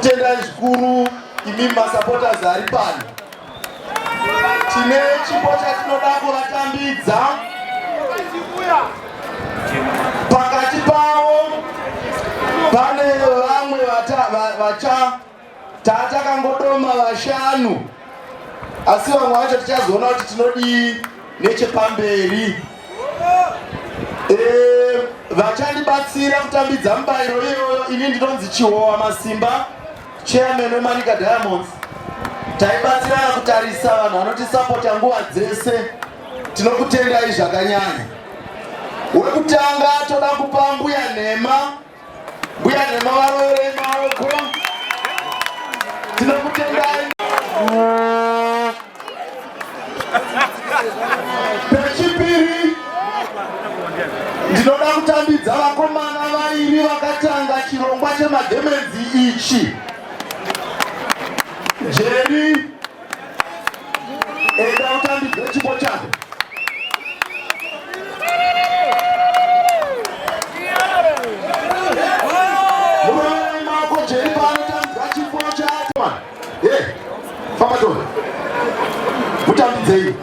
Tendai zvikuru imi masupporters ari pano. Tine chipo chatinoda kuvatambidza. Pakati pavo pane vamwe vacha tatakangodoma vashanu, asi vamwe vacho tichazoona kuti tinodii nechepamberi. Eh, vachandibatsira kutambidza mubayiro iyoyo ini ndinonzi Chihowa Masimba, chairman weManica Diamonds. Taibatsirana kutarisa vanhu vanotisapota nguva dzese, tinokutendai zvakanyanya. Wekutanga toda kupa Mbuya Nhema. Mbuya Nhema varoverei maoko. Tinokutendai. Pechipiri ndinoda kutambidza vakomana vairi vakatanga chirongwa chemagemenzi ichi. Jerry, enda utambidze chipo chako. Muroverei maoko Jerry paanotambidza chipo chake. Hey, famba tona. Mutambidzei.